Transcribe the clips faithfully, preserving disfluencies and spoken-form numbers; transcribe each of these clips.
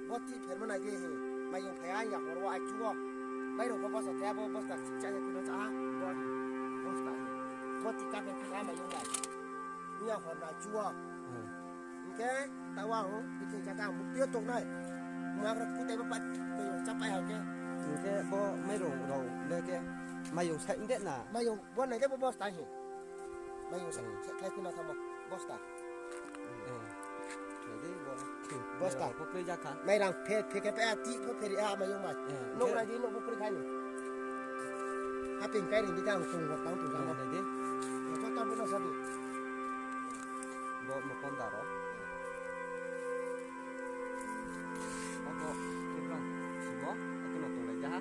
Bo ti pherma nai di he. Mayung phaya ya horo ai chuo. Bai ro ko bosa te bo bosta cha he kuno cha ha. Bo bosta. Bo ti ka pher kha mayung nai. Ni ya hor na chuo. Hmm. Hingke tawa ho, bikhe jaka ang bukti tongnai. Magra kutai ba pat, bai cha pai hake. Hingke bo mairung rok le ke mayung sai inde na. Mayung bo nai de bo bosta he. Mayung sai, hmm, sai khai kuna thamo bosta. Eh. Jadi bo. Bosta. Ko kle jaka. Mairang phe, phe ke pe ati pho pheri a mayung ma. Eh, nok hingke lagi nok bukri khai ni. Haping kai ring di kang tung tang tu jama. Eh, jadi. Joto bo na sabi. Bo mokon daro. Obo Tripura simo, otono tonglaijak ha.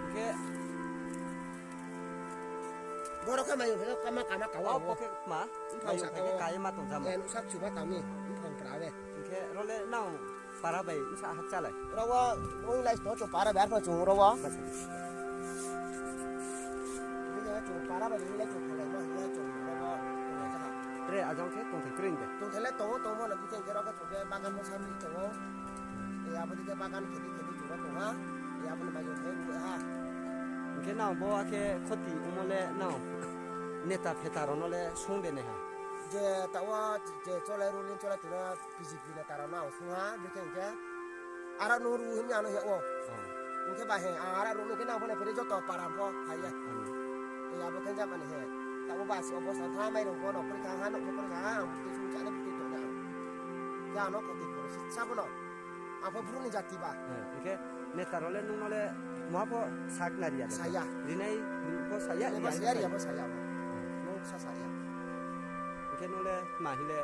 Hingke borok khe mayung phano kama kama kawa. Oh, obo. Bo khe ma, mayung phai khe kaima tongjamo. Eh, nusak chuba tami, buphang prabe. Hingke role nang para bai wngsa hak chalai. Rogo wng lai to chung para bai arphuno chung rogo. Bini jaga chung para bai wng lai chung phalai ma hwnwi chung rogo wng lai jaha. Tre ajang khe tongthai kwrwi de. Tongthai le tongo, tongo no bikhe hwnkhe rogo chung khe bagan bo samri tongo. Tei abo dike bagan khedi khedi chung tongha. Tei abo ni bai chung khe wng ha. Hwnkhe nang bo akhe khoti wngmo le nang neta pheta rok no le song de nai ha. Je tawa je cholai ruling cholai tuna. B J P neta rok no ang sung ha, bikhe hwnkhe arak no ru himya ano he o. Oh. Hwnkhe ba he, ang arak ru hwnkhe nang phone phone joto para pho phai ya. Hmm. Tei abo khe jabani he. Tamo ba si obo sa tha mai rok bono phone kha ha, no phone kha ha, ang bikhe sung chana bikhe tong ya. Khe ano khoti phone si sabo no. Ang pho bru ni jati ba. Hmm. Hwnkhe neta rok le nung no le moha pho sak na riya. Saya. Rinai pho saya, riya pho saya, riya pho saya. Hmm. Nung sa saya. Hwnkhe nung le ma hile.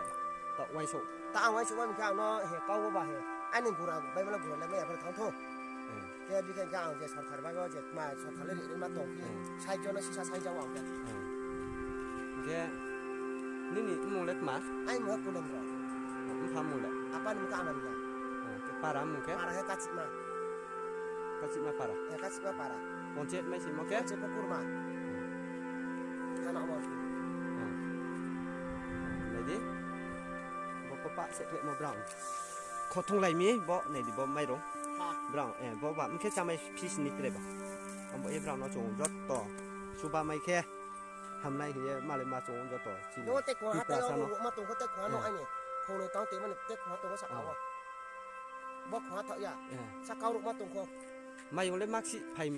Ta waisuk. Ta ang waisuk wami khe ang no he kau bo ba he. Ani gura bai mala gura lai maya phano thang thung. Hmm. Khe bikhe khe ang je sorkar bai o je ma sorkar le ri ma tong khe. Hmm. Sai jono sisa sai jawa ang khe. Hmm. Hwnkhe nini mung le tma? Ai mung Kulendro. Bupha mung le? Apa ni mung khe Anania. Hmm. Para mung khe? Para he Kachima. Kachima para. Eh, Kachima para. Ponchayat mai simo khe? Ponchayat ko Kurma. Hmm. Thana Omorpur. Hmm. Naidi. Bo ko pa se mo brown. Khothung lai mi bo naidi bo mairung. Ha. Brown, eh, bo ba mkhe chamai fis ni tre ba. Ambo e brown no chung jotto. Suba mai khe hamnai hiye male ma chung jotto. Chini. No te ko ha Tiprasa te no. Ma tong ko te ko no. Eh. Ani. Khonoi tang te mane te ko ha to sa. Oh. Awa. Bo khwa thok ya. Eh. Sa kau ruk ma tong kho. Mayung le maksi phai.